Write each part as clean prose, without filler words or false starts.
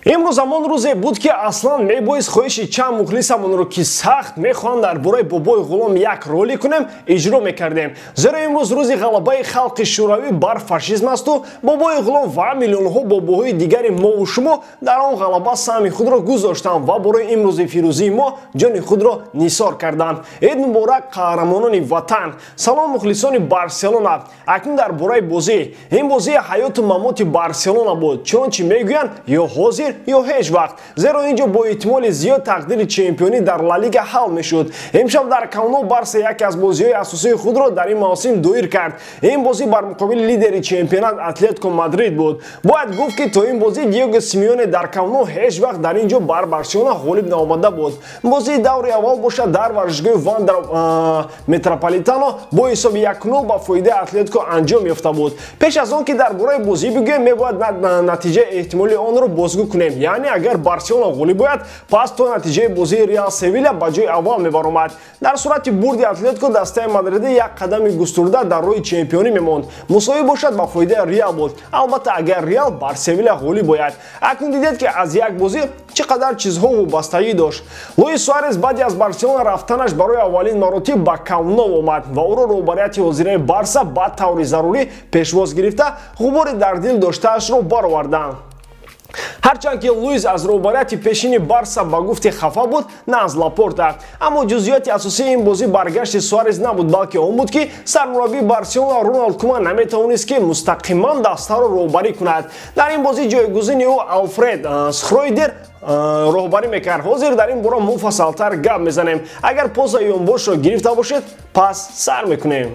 Имрӯз ҳамон рӯзе буд, ки аслан мебоист хоҳиши чанд мухлисамонро, ки сахт мехоҳанд дар бораи бобои ғулом як ролик кунем, иҷро мекардем. Зеро имрӯз рӯзи ғалабаи халқи шӯравӣ бар фашизм асту бобои ғулом ва миллионҳо бобоҳои дигари мову шумо дар он ғалаба саҳми худро гузоштанд ва барои имрӯзи фирӯзии мо ҷони худро нисор карданд. Ид муборак, қаҳрамонони ватан! Салом, мухлисони Барселона! Акнун дар бораи бозӣ. Ин бозии ҳаёту мамоти Барселона буд, чунончи мегӯянд, ё ҳозир ё ҳеҷ вақт. Зеро ин ҷо бо эҳтимоли зиёд тақдири чемпионӣ дар Ла Лига ҳал мешуд. Имшаб дар Камп Ноу Барса яке аз бозиҳои асосии худро дар ин мавсим доир кард. Ин бозӣ бар муқобили лидери чемпионат Атлетико Мадрид буд. Бояд гуфт, ки то ин бозӣ Диего Симеоне дар Камп Ноу ҳеҷ вақт дар ин ҷо бар Барселона ғолиб наомада буд. Бозии даври аввал бошад дар варзишгоҳи Ванда Метрополитано бо ҳисоби 1-0 ба фоидаи Атлетико анҷом ёфта буд. Пеш аз он ки дар бораи бозӣ бигӯем, мебояд натиҷаи эҳтимолии онро бозгӯ кунем. Яъне агар Барселона ғолиб ояд, пас то натиҷаи бозии Реал Севиля ба ҷои аввал мебаромад. Дар сурати бурди Атлетико дастаи Мадриди як қадами густурда дар роҳи чемпионӣ мемонд. Мусовӣ бошад, ба фоидаи Реал буд. Албатта, агар Реал бар Севиля ғолиб ояд. Акнун дидед, ки аз як бозӣ чӣ қадар чизҳо вобастагӣ дошт. Луис Суарес баъди аз Барселона рафтанаш барои аввалин маротиб ба Камп Ноу омад ва ӯро роҳбарияти ҳозираи Барса ба таври зарурӣ пешвоз гирифта, ғубори дар дил доштаашро бароварданд. Ҳарчанд ки Луис аз роҳбарияти пешини Барса ба гуфти хафа буд, на аз Лапорта. Аммо ҷузъиёти асосии ин бозӣ баргашти Суарес набуд, балки он буд, ки сармураббии Барселона Роналд Куман наметавонист, ки мустақиман дастаро роҳбарӣ кунад. Дар ин бозӣ ҷойгузини ӯ Алфред Схройдер роҳбарӣ мекард. Ҳозир дар ин бора муфассалтар гап мезанем. Агар позаи ёнбошро гирифта бошед, пас сар мекунем.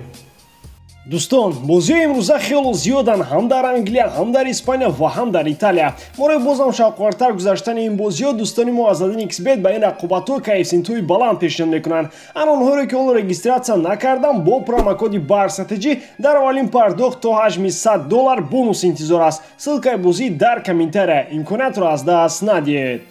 Дӯстон, бозиҳои имрӯза хело зиёданд, ҳам дар Англия, ҳам дар Испания ва ҳам дар Италия. Барои бозам шавқовартар гузаштани ин бозиҳо дӯстони мо аз 1xBet ба ин рақобатҳо коэффисиентҳои баланд пешниҳод мекунанд. Ан онҳоеро, ки онро регистрация накарданд, бо промокоди БАРСАТЖ дар аввалин пардохт то ҳаҷми $100 бонус интизор аст. Ссылкаи бозӣ дар комментария. Имкониятро аз даст надиҳед.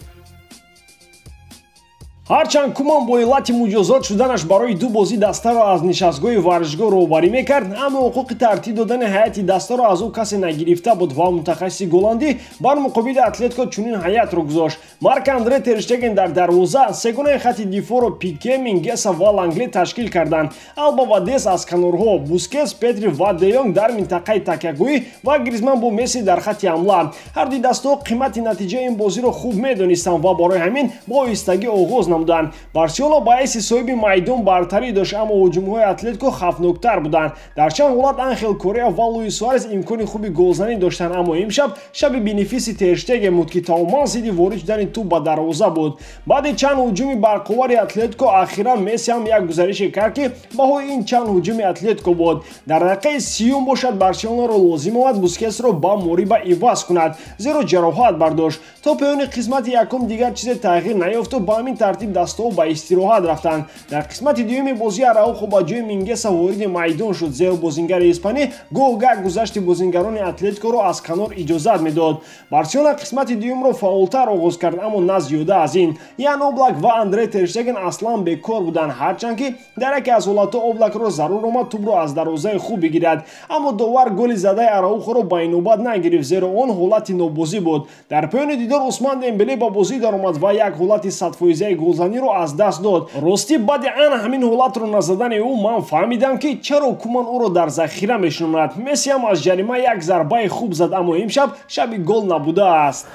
Ҳарчанд Куман бо иллати муҷозот шуданаш барои ду бозӣ дастаро аз нишастгоҳи варзишгоҳ роҳбарӣ мекард, аммо ҳуқуқи тартиб додани ҳайати дастаро аз ӯ касе нагирифта буд ва мутахассиси голландӣ бар муқобили Атлетико чунин ҳайатро гузошт: Марк Андре Терштеген дар дарвоза, сегонаи хати дифоъро Пике, Мингеса ва Лангле ташкил карданд, Алба ва Дес аз канорҳо, Бускес, Педри ва Де Йонг дар минтақаи такягӯӣ ва Гризман бо Месси дар хати ҳамла. Ҳардуи дастаҳо қимати натиҷаи ин бозиро хуб медонистанд ва барои ҳамин бо оҳистагӣ оғоз намуданд. Барселона ба ҳайси соҳиби майдон бартарӣ дошт, аммо ҳуҷумҳои Атлетико хавфноктар буданд. Дар чанд ҳолат Анхел Кореа ва Луис Суарес имкони хуби голзанӣ доштанд, аммо имшаб шаби бенефиси Терштеген буд, ки тамоман зидди ворид шудани тӯб ба дарвоза буд. Баъди чанд ҳуҷуми барқовари Атлетико ахиран Месси ҳам як гузарише кард, ки баҳои ин чанд ҳуҷуми Атлетико буд. Дар дақиқаи 30-юм бошад Барселонаро лозим омад Бускесро ба Мориба иваз кунад, зеро ҷароҳат бардошт. То поёни қисмати якум дигар чизе тағйир наёфту ба ҳамин тартиб дастаҳо ба истироҳат рафтанд. Дар қисмати дуюми бозӣ Араухо ба ҷои Мингеса вориди майдон шуд, зеро бозингари испанӣ гоҳ-гаҳ гузашти бозингарони Атлетикоро аз канор иҷозат медод. Барселона қисмати дуюмро фаъолтар оғоз кард, аммо на зиёда аз ин. Ян Облак ва Андре Терштеген аслан бекор буданд, ҳарчанд ки дар яке аз ҳолатҳо Облакро зарур омад тӯбро аз дарвозаи хуб бигирад, аммо довар голи задаи Араухоро ба инобат нагирифт, зеро он ҳолати нобозӣ буд. Дар поёни дидор Усман Дембеле ба бозӣ даромад ва як ҳолати садфоизаи голзаниро аз даст дод. Ростӣ, баъди ана ҳамин ҳолатро назадани ӯ ман фаҳмидам, ки чаро Куман ӯро дар захира мешинонад. Месси ҳам аз ҷарима як зарбаи хуб зад, аммо имшаб шаби гол набудааст.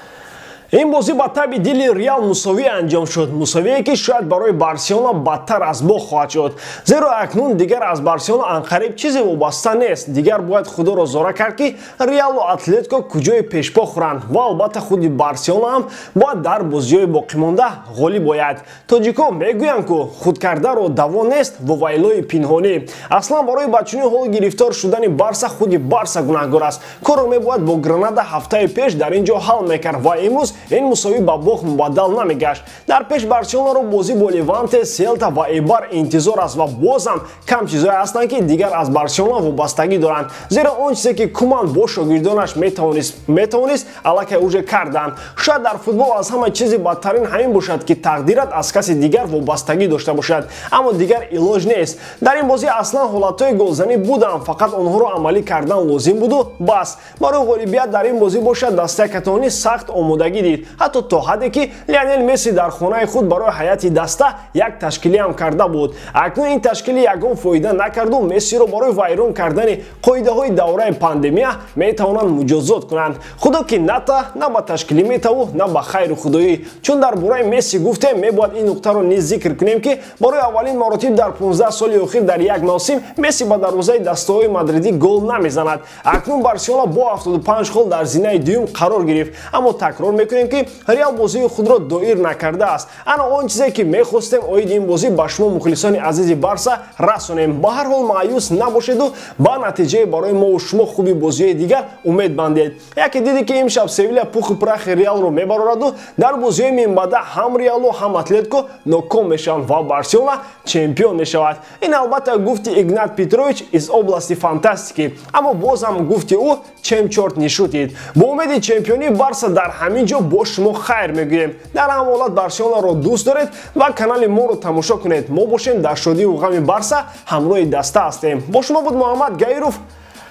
Ин бозӣ ба таби дили Реал мусовӣ анҷом шуд, мусовие ки шояд барои Барселона бадтар аз бох хоҳад шуд, зеро акнун дигар аз Барселона анқариб чизе вобаста нест. Дигар бояд худоро зора кард, ки Реалу Атлетико куҷои пешпо хӯранд, ва албатта худи Барселона ҳам бояд дар бозиҳои боқимонда ғолиб ояд. Тоҷикҳо мегӯянд, ку худкардаро даво нест, вовайлои пинҳонӣ. Аслан барои ба чунин ҳол гирифтор шудани Барса худи Барса гунаҳгор аст. Корро мебояд бо Гранада ҳафтаи пеш дар ин ҷо ҳал мекард ва имрӯз ин мусовӣ ба бох мубаддал намегашт. Дар пеш Барселонаро бозӣ бо Леванте, Селта ва Эбар интизор аст ва бозам кам чизҳое ҳастанд, ки дигар аз Барселона вобастагӣ доранд, зеро он чизе, ки Куман бо шогирдонаш метавонист, аллакай уже карданд. Шояд дар футбол аз ҳама чизи бадтарин ҳамин бошад, ки тақдират аз каси дигар вобастагӣ дошта бошад, аммо дигар илоҷ нест. Дар ин бозӣ аслан ҳолатҳои голзанӣ буданд, фақат онҳоро амалӣ кардан лозим буду бас. Барои ғолибият дар ин бозӣ бошад дастаи каталонӣ сахт омодагӣ дид. Мадрид, ҳатто то ҳадде ки Лионел Месси дар хонаи худ барои ҳайати даста як ташкилиам карда буд. Акнун ин ташкили ягон фоида накарду Мессиро барои вайрон кардани қоидаҳои давраи пандемия метавонанд муҷозот кунанд. Худо ки ната на ба ташкилӣ метаву, на ба хайру худоӣ. Чун дар бораи Месси гуфтем, мебояд ин нуқтаро низ зикр кунем, ки барои аввалин маротиб дар 15 соли охир дар як мавсим Месси ба дарвозаи дастаҳои мадридӣ гол намезанад. Акнун Барселона бо 75 хол дар зинаи дуюм қарор гирифт, аммо такрор мекунем, ки Реал бозии худро доир накардааст. Ана он чизе ки мехостем оиди ин бозӣ ба шумо, мухлисони азизи Барса, расонем. Ба ҳар ҳол, маъюс набошеду ба натиҷаи барои мову шумо хуби бозиҳои дигар умед бандед. Яке диде, ки имшаб Севиля пуху прахи Реалро мебарораду дар бозиҳои минбаъда ҳам Реалу, ҳам Атлетико ноком мешаванд ва Барселона чемпион мешавад. Ин албатта гуфти Игнат Петрович из области фантастики, аммо боз ҳам гуфти ӯ «чем чёрт не шутит». Бо умеди чемпионии Барса дар ҳамин ҷо бо шумо хайр мегӯем. Дар ҳам ҳолат Барселонаро дӯст доред ва канали моро тамошо кунед. Мо бошем, дар шодиву ғами Барса ҳамроҳи даста ҳастем. Бо шумо буд Муҳаммад Гаиров.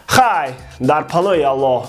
Хай, дар паноҳи Аллоҳ.